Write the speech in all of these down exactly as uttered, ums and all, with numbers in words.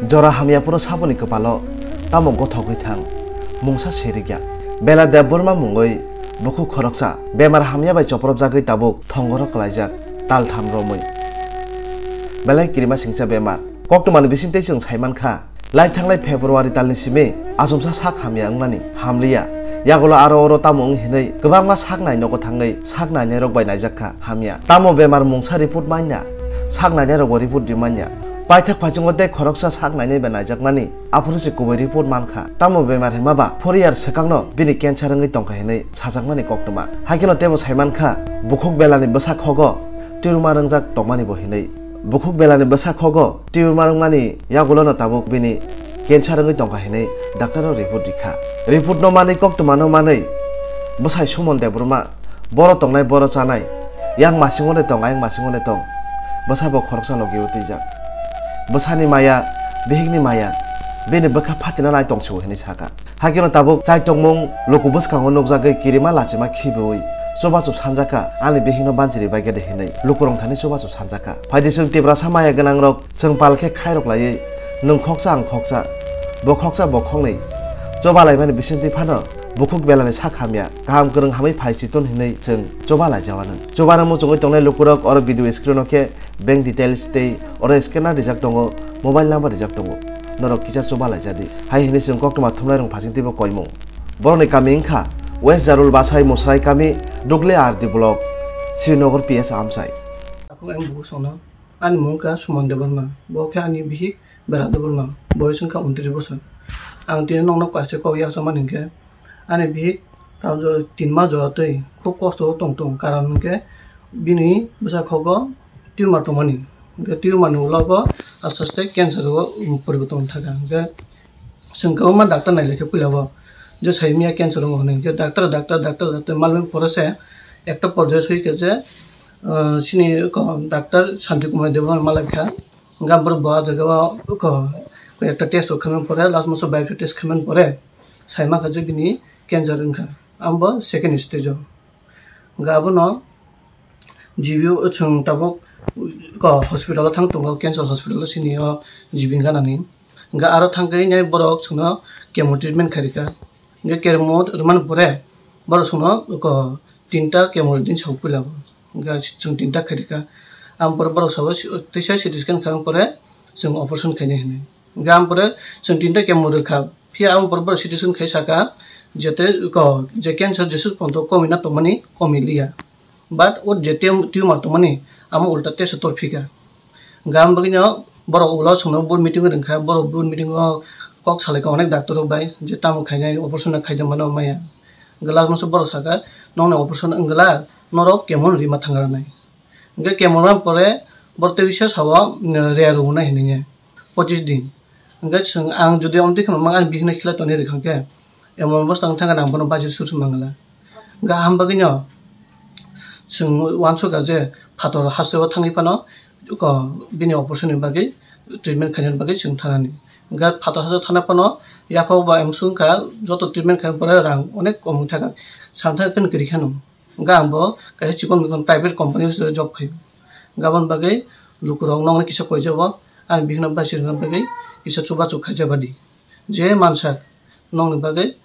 Jora hamya phuru saboni kwpalo tamo gothogwi thang, mungsa sirikya. Bela Debbarma mungwi bukhuk khoroksa bemar hamya bai chopropjagwi tabuk thongoro kwlaijak, taltham romwi. Belai kirima singcha bemar. Koktwmani bisingtwi chwng saimankha, lai thanglai February talni simi achomsa sak hamya wngmani hamliya. Yagulo aro oro tamo wng hinwi kwbangma sak nai nogo thangwi sak nainairok bai naijakkha hamya. Tamo bemar mungsa report manya, sak nainairokbo report rimanya. Paithak phaichingo tei khoroksa sak nainai bai naijakmani, aphuru se kubui report mankha. Tamo bemar hima ba four year swkangno bini cancer wngwi tongkha hinwi sajakmani koktwma. Haikhe no teibo saimankha, bukhuk belani bwsak hogo tumor wngjak tongmani bo hinwi. Bukhuk belani bwsak hogo tumor wngmani yagulono tabuk bini cancer wngwi tongkha hinwi doctor o report rikha. Report no manwi koktwma no manwi bwsai Suman Debbarma boro tongnai boro chanai, yang masingo de tong, ayang masingo de tong, bwsa bo khoroksa logi o twijak. Bwsani maya, bihikni maya, bini bwkha phatina nai tongsiwo hinwi sakha. Haikhe no tabuk chai tongmung luku bwskango nukjagwi kirima lachima khibiwi chubachu sanjakha, ani bihikno banchiri baikha de hinwi lukurok thani chubachu sanjakha. Phaidi chwng Tiprasa maya gwnangrok chwng pal khe khairok laiwi nwng khoksa ang khoksa, bo khoksa bo khoknwi chuba laimani bisingtwi phano bukhuk belani sak hamya kaham kwrwng hamwi phai chiton hinwi chwng chuba laijawanw. Chuba no muchungwi tongnai lukurok oro video screen o khe bank details tei oro scanner rijak tongo, mobile number rijak tongo. Norok kisa chuba laijadi. Hai hinwi chwng koktwma thumnairok phasing teibo koimung. Borokni kami wngkha West Jarul Basai Musrai kami, Dugli R D block, Srinagar P S amchai. Takhuk ang bukhuk songno, ani mung wngkha Suman Debbarma, bo khe ani bihik Bera Debbarma, boyos wngkha untris bosor. Ang tini nokno kaisa kok yaksakmani hinkhe, ani bihik tabuk tin mas jora twi khub kosto o tong tong, karon hinkhe bini bwsakhogo tumor tongmani. Hinkhe tumor ni ulo bo aste aste cancer o poriborton thangkha. Hinkhe chwng kwbangma doctor nailai khe puila bo je sai manya cancer wngo hinwi. Hinkhe doctor, doctor, doctor, doctor malwi phoro se ekta porjai soi khe je, ah, chini ko doctor Shanti Kumar Debbarma malai kha. Hinkhe ang borok bo ah jaga o ko ekta test rok khaimani pore, last maso biopsy test khaimani pore sai mankha je bini cancer wngkha, abo second stage o. Hinkhe abono G B o chwng tabuk ko hospital o thang tongo, cancer hospital o sini o G B wngkha nani. Hinkhe aro thang khe nai borok chwngno chemo treatment khairikha. Hinkhe chemo rwmani pore borok chwngno ko tinta chemo ridin sa puila bo. Hinkhe chwng tinta khairikha. Ang pore borok sabo si-, teisa C T scan khaimani pore chwng operation khainai hinwi. Hinkhe ang pore chwng tinta chemo rwkha. Phiya ang pore borok C T scan khai saka, jete ko je cancer jesuk ponto komina tongmani komiliya. But o je tum-, tumor tongmani amo ulta teso torphika. Gam bagwino borok ulo chwngno board meeting rwngkha, borok board meeting o kok salaikha onek doctor rok bai je tamo khainai operation no khaida mano maya. Glass masa borok saka, "Nokni operation wngla, norok kemon rima thangra nai." Hinkhe kemon rwna pore borok tei bisa sao, mm, rea rwna hinwi. Pochis din. Hinkhe chwng, ang jodi amtwi khe mamang ani bihikno khela tonwi rwkha khe, emon bwswk wng thangkhe ang bono baji sur se mangla. Hinkhe ham bagwino chwng uansukha je phator hasteo thangwi phano ko bini operation ni bagwi, treatment khainani bagwi chwng thanani. Hinkhe phator hasteo thana phano yaphao ba emswk wngkha, joto treatment khaina pore rang onek kom wng thangkha, santha khe kwrwi kheno. Hinkhe ang bo kaisa chikon mikon private company o se job khaio. Hinkhe aboni bagwi lukurok nokni kisa koijago, ani bihikno baisi rwna bagwi kisa chubachu khaijak badi. Je mansak nokni bagwi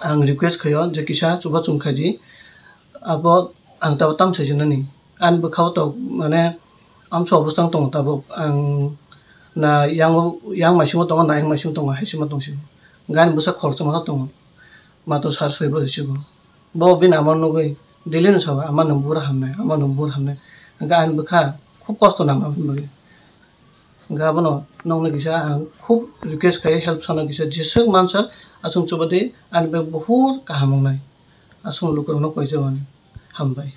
ang request khaio je kisa chubachu khaidi. Abo ang tabuk tamo saijwnani. Ani bwkhao tok mane amsa obostang tongo tabuk. Ang na yang, yang maisingo tongo, na yang maisingo tongo, hai se ma tongsi. Hinkhe ani bwsa khoroksa ma tongo. Mato sar soi bwsai sigo. Bo bini ama nugwi daily no sabo, "Ama nwng bura hamnai, ama nwng bura hamnai." Hinkhe ani bwkha khub kosto nang aboni bagwi. Hinkhe abono nokni kisa ang khub request khai help sana kisa jeswk mansa aswk chubadi ani bagwi buhur kaham wngnai. Aswk lukurokno koijago ani. Hambai.